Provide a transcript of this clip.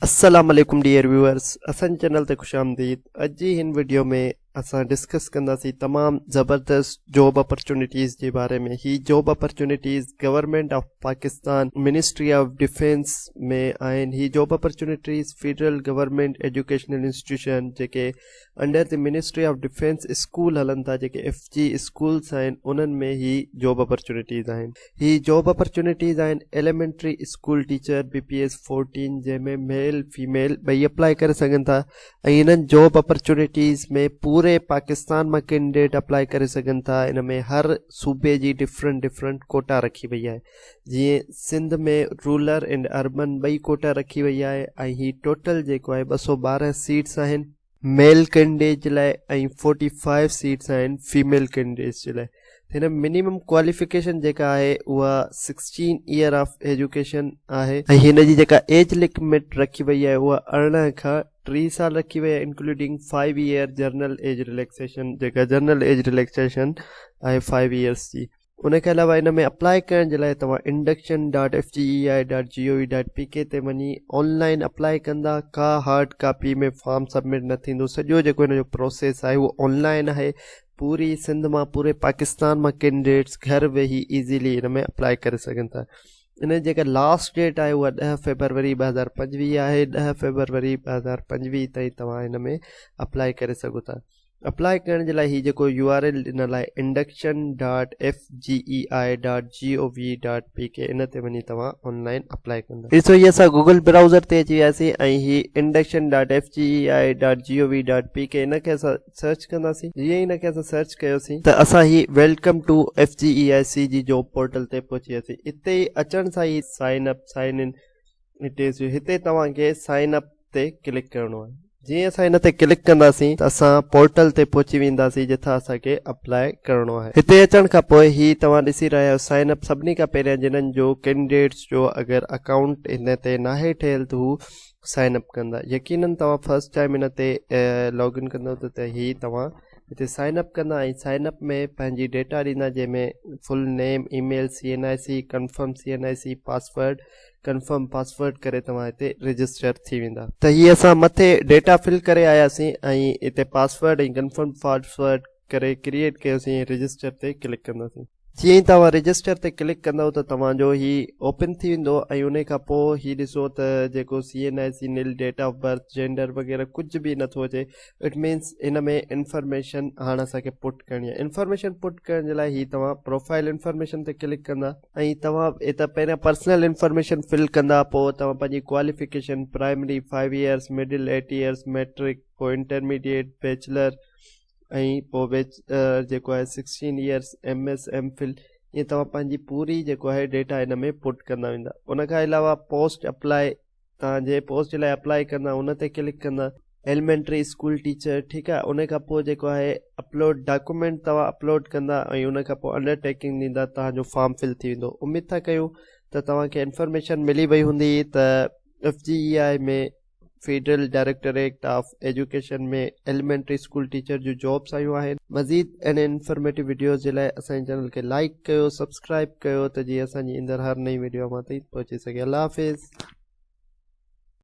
السلام عليڪم dear viewers اسان جي چينل تي خوش آمديد اڄ جي هن وڊيو ۾ اسان ڊسڪس ڪنداسين تمام زبردست جاب اپرچونيٽيز جي باري ۾ هي job opportunities government of Pakistan ministry of defence ۾ آهن هي job opportunities federal government educational institution جيڪي under the ministry of defence school هلن ٿا جيڪي ايف جي اسڪولس آهن انهن ۾ هي جاب اپرچونيٽيز آهن هي جاب اپرچونيٽيز آهن elementary school teacher B P S 14 جنهن ۾ ميل فيميل ٻئي اپلائي ڪري سگهن ٿا ۽ انهن جاب اپرچونيٽيز ۾ پوري پاڪستان مان ڪينڊيڊيٽ اپلائي ڪري سگهن ٿا ان ۾ هر صوبي جي ڊفرنٽ ڊفرنٽ ڪوٽا رکي وئي آهي جيئن سنڌ ۾ رولر اينڊ اربن ٻئي ڪوٽا رکي وئي آهي ۽ هي ٽوٽل جيڪو آهي 212 سيٽس آهن ميل ڪينڊيڊيٽ جي لاء ۽ 45 سيٽس آهن فيميل ڪينڊيڊيٽس جي لاء هن منيمم ڪواليفڪيشن جيڪا آهي اها 16 ايئر آف ايجوڪيشن آهي ۽ هن جي جيڪا ايج لمٽ رکي وئي آهي اها 18 کان 30 سال رکي وئي آهي including 5 year general age relaxation جيڪا جنرل ايج رليڪسيشن آهي 5 ايئرس جي ان کان علاوه ان ۾ اپلائي ڪرڻ جي لاء توهان induction dot F G E I dot G O V dot P K تي وڃي آن لائن اپلائي ڪندا ڪا هارڊ ڪاپي ۾ فارم سبمٽ نه ٿيندو سڄو جيڪو هن جو پروسيس آهي اهو آن لائن آهي پوري سنڌ مان پوري پاڪستان مان ڪينڊيڊيٽس گهر ويهي ايزيلي ان ۾ اپلائي ڪري سگهن ٿا ان جي جيڪا لاسٽ ڊيٽ آهي اها 10 فيبروري 2025 آهي 10 فيبروري 2025 تائين توهان ان ۾ اپلائي ڪري سگهو ٿا اپلائي ڪرڻ جي لاء هي جيڪو يو آر ايل ڏنل آهي induction dot F G E I dot G O V dot P K ان تي وڃي توهان آن لائن اپلائي ڪندا. ڏسو هي اسان گوگل برائوزر تي اچي وياسين ۽ هي induction dot F G E I dot G O V dot P K ان کي اسان سرچ ڪنداسين جيئن ئي ان کي اسان سرچ ڪيوسين ته اسان هي welcome to F G E I C جي جاب پورٽل تي پهچي وياسين اتي ئي اچڻ سان ئي سائن اپ سائن ان هتي توهان کي سائن اپ تي ڪلڪ ڪرڻو آهي جيئن اسان ان تي ڪلڪ ڪنداسين ته اسان پورٽل تي پهچي وينداسين جتان اسان کي اپلائي ڪرڻو آهي هتي اچڻ کان پوء هي توهان ڏسي رهيا آهيو سائن اپ سڀني کان پهريان جنھن جو ڪينڊيڊيٽس جو اگر اڪائونٽ هن تي ناهي ٺهيل ته هو سائن اپ ڪندا يقينن توهان فرسٽ ٽائيم هن تي لاگ ان ڪندو ته هي توهان هتي سائن اپ ڪندا ۽ سائن اپ ۾ پنهنجي ڊيٽا ڏيندا جنهن ۾ full name email C N I C confirm C N I C password confirm password ڪري توهان هتي رجسٽر ٿي ويندا. ته هي اسان مٿي ڊيٽا فل ڪري آياسين ۽ هتي پاسورڊ ۽ ڪنفرم پاسورڊ ڪري ڪريئيٽ ڪيوسين ۽ رجسٽر تي ڪلڪ ڪنداسين. جيئن ئي توهان رجسٽر تي ڪلڪ ڪندؤ ته توهان جو هي اوپن ٿي ويندو ۽ انهي کان پوء هي ڏسو ته جيڪو C N I C nil date of birth gender وغيره ڪجهه به نٿو اچي it means in ۾ information هاڻ اسان کي پٽ ڪرڻي آهي انفارميشن پٽ ڪرڻ جي لاء هي توهان پروفائل انفارميشن تي ڪلڪ ڪندا ۽ توهان هتان پهريان پرسنل انفارميشن فل ڪندا پوء توهان پنهنجي qualification primary five years middle eight years matric پوء انٽرميڊيٽ بيچلر ۽ پوء بيچ جيڪو آهي sixteen years M S M Phil ائين توهان پنهنجي پوري جيڪو آهي ڊيٽا ان ۾ پٽ ڪندا ويندا ان کان علاوه پوسٽ اپلائي توهان جنهن پوسٽ جي لاء اپلائي ڪندا ان تي ڪلڪ ڪندا ايليمينٽري اسڪول ٽيچر ٺيڪ آهي ان کان پوء جيڪو آهي اپلوڊ ڊاڪومينٽ توهان اپلوڊ ڪندا ۽ ان کان پوء انڊر ٽيڪنگ ڏيندا توهان جو فارم فل ٿي ويندو اميد ٿا ڪيون ته توهان کي انفارميشن ملي وئي هوندي ته F G E I ۾ federal directorate of education ۾ elementary school teacher June jobs آيون آهن. مزيد اهڙين انفارميٽو وڊيوز جي لاء اسان جي چينل کي لائيڪ ڪيو سبسڪرائيب ڪيو ته جيئن اسان جي ايندڙ هر نئين وڊيو اوهان تائين پهچي سگهي الله حافظ.